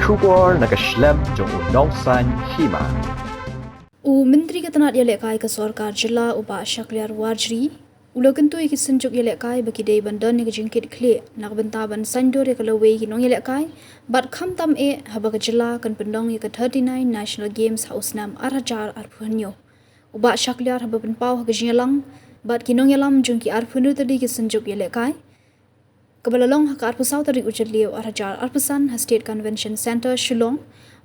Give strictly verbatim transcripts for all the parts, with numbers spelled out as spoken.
Khubor na ka shlem jong u Nongsaiñ Hima. U Myntri ka tnat ïalehkai ka sorkar jylla u Bah Shakliar Warjri u la kyntu ïa ki synjuk ïalehkai ba ki dei ban don ïa ka jingkit khlieh na ka bynta ban saiñdur ïa ka lawei ki nongïalehkai bad khamtam eh haba ka jylla kan pynlong ïa ka thirty-nine National Games ha u snem ar hajar arphew hynñiew. U Bah Shakliar haba pynpaw ha ka jingïalang bad ki nongïalam jong ki arphew hynriew tylli ki synjuk ïalehkai kaba la long ha ka arphew saw tarik u Jylliew ar hajar arphew san ha State Convention Centre Shillong,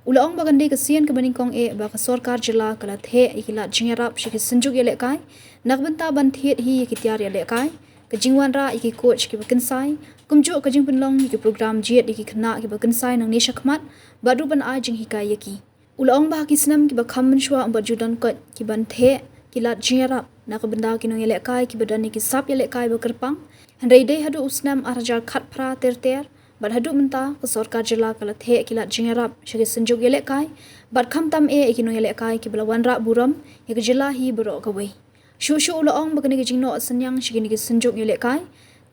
u la ong ba kan dei ka sien kaba nyngkong eh ba ka sorkar jylla ka la theh ïa ki lad jingïarap sha ki synjuk ïalehkai na ka bynta ban thied hi ïa ki tiar ïalehkai, ka jingwanrah ïa ki coach kiba kynsai, kumjuh ka jingpynlong ïa ki program jied ïa ki khynnah kiba kynsai nangne shakhmat bad ruh ban ai jinghikai ïa ki. U la ong ba ha ki snem kiba kham mynshuwa ym pat ju don koit ki ban theh ki lad jingïarap na ka bynta ki nongïalehkai kiba don ïa ki sap ïalehkai ba kyrpang. Hynrei dei haduh u snem ar hajar khatphra ter ter bad haduh mynta ka sorkar jylla ka la theh ki lad jingïarap sha ki synjuk ïalehkai bad khamtam eh ïa ki nongïalehkai kiba la wanrah burom ïa ka jylla hi baroh kawei. Shuh shuh u la ong ba kane ka jingnoh synñiang sha kine ki synjuk ïalehkai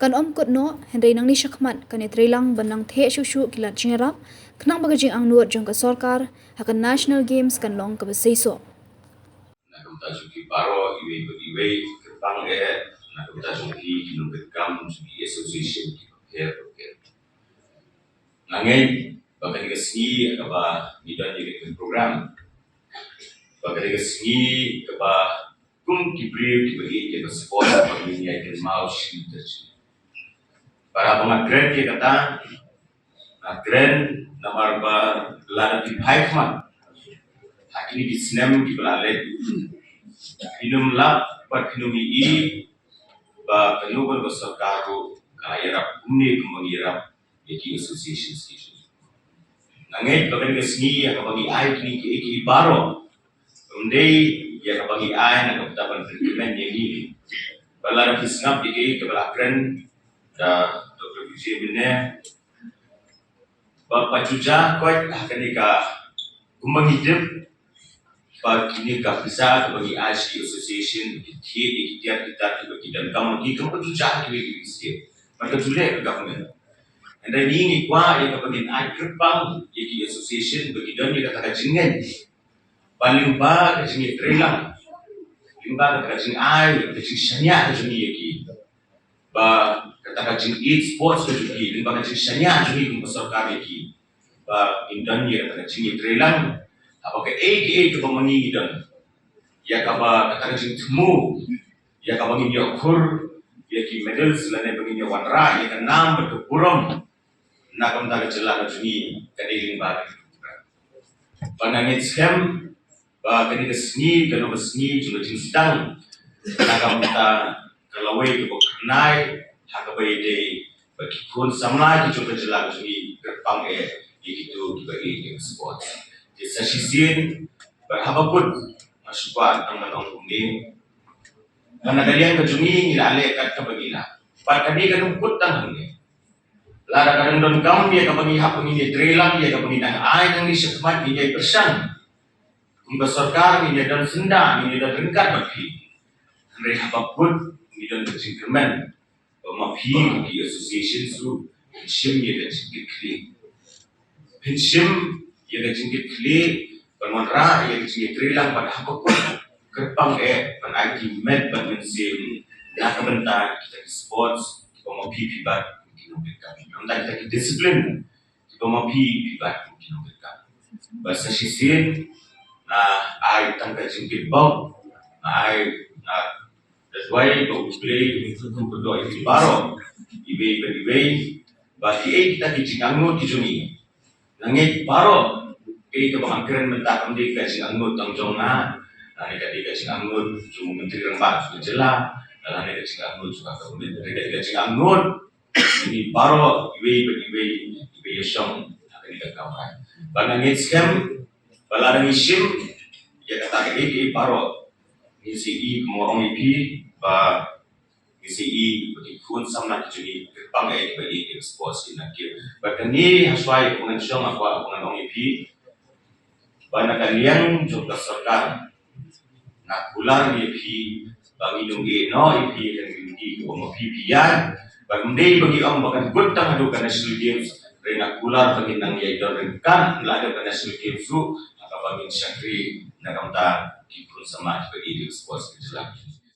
kan ym kut noh, hynrei nangne shakhmat kan ïatreilang ban nang theh shuh shuh ki lad jingïarap khnang ba ka jingangnud jong ka sorkar ha ka National Games kan long kaba seisoh. Na ka bynta jong phi baroh iwei pa iwei, kyrpang eh na ka bynta jong phi ki nongtrei kam jong ki association kiba pher bapher. Nga ngeit ba kane ka sngi kaba ngi don ïa kane ka program, ba kane ka sngi kaba kum ki briew kiba ïeit ïa ka sport ba ngin ïa kynmaw shibun. Para ba nga kren ïa kata, nga kren namar ba lada phi phai khmat ha kine ki snem kiba la leit, phin ym lap bad phin ym ïohi ba kano kano ka sorkar ruh ka la ïarap kumne kumba ngi ïarap ïa ki association station. Nga ngeit ba kane ka sngi ïa kaba ngi ai kine kiei kiei baroh, ym dei ïa kaba ngi ai na ka bynta ban pynkmen ïa ngi. Ba lada phi sngap ïa kiei kiba la kren da Doctor Vijay mynne, ba pat ju jah koit ha kane ka, kumba ngi tip ba kine ka pisa kaba ngi ai sha ki association ki thied ïa ki tiar ki tar kiba ki donkam ma ki, kam pat ju jah ha kiwei kiwei ki state. Bad kam ju leh ka government. Hynrei ngi ngi kwah ïa kaba ngin ai kyrpang ïa ki association ba ki don ïa kata ka jingngeit ba lyngba ka jingïatreilang, lyngba kata ka jingai ka jingshaniah ka jong ngi ïa ki, ba kata ka jingïeit sports ka jong ki, lyngba ka jingshaniah jong ngi kum ka sorkar ïa ki, ba ngin don ïa kata ka jingïatreilang haba kaei kaei kaba ma ngi ngi don, ïa kaba kata ka jingthmu, ïa kaba ngin ïoh khur ïa ki medals lane ba ngin ïoh wanrah ïa ka nam bad ka burom na ka bynta ka jylla ka jong ngi, ka dei lyngba ka jingthmu. Ba nga ngeit skhem ba kane ka sngi ka long ka sngi jong ka jingsdang na ka bynta ka lawei kaba kyrnai ha kaba ïadei bad ki khun samla ki jong ka jylla ka jong ngi, kyrpang eh ïa kito kiba ïeit ïa ka sport. Te sa shisien bad haba kut, nga shu kwah tang ban ong kumne, ba na ka liang ka jong ngi ngi la leh kat kaba ngi lah. Bad kane kam kut tang hangne. Lada ka dang donkam ïa kaba ngi hap ba ngin ïatreilang, ïa kaba ngin nang ai nangne shakhmat, ngin ïai pyrshang kum ka sorkar, ngin ïa don syndah, ngin ïa don ryngkat bad phi. Hynrei haba kut ngi don ka jingkyrmen ba ma phi ki association ruh phin shim ïa ka jingkitkhlieh. Phin shim ïa ka jingkitkhlieh ban wanrah ïa ka jingïatreilang bad haba kut kyrpang eh ban ai ki met bad mynsiem na ka bynta kita ki sports kiba ma phi phi bat ki nongtrei kam, na ka bynta kita ki discipline kiba ma phi phi bat ki nongtrei kam. Bad sa shisien nga ai tang ka jingkitbok, nga ai, nga da duwai ba U Blei un kyrkhu kyrdoh ïa phi baroh, iwei pa iwei, ba kiei kita ki jingangnud ki jong ngi. Nga ngeit baroh kaei kaba nga kren mynta kam dei ka jingangnud tang jong nga, lane ka dei ka jingangnud jong u Myntri Rangbah jong ka jylla, lane ka jingangnud jong ka government, ka dei ka jingangnud jong ngi baroh iwei pa iwei iba ïashong ha kane ka kamrai. Bad nga ngeit skhem ba lada ngi shim ïa kata kaei kaei baroh, ngi sa ïohi, kumba nga ong ïa phi, ba ngi sa ïohi ba ki khun samla ki jong ngi kyrpang eh kiba ïeit ïa ka sports kin nang kiew. Bad kane ha shuwa ïa kaba ngan shong, ha shuwa ïa kaba ngan ong ïa phi, ba na ka liang jong ka sorkar nga kular ïa phi ba ngin ym ïehnoh ïa phi ha kane ka lynti kaba ma phi phi ïaid. Bad ym dei ba ngi ong ba kan kut tang haduh ka National Games, Hynrei nga kular ba ngin nang ïai don ryngkat, la dep ka National Games ruh, ha kaba ngin shakri na ka bynta ki khun samla kiba ïeit ïa ka sports ka jylla.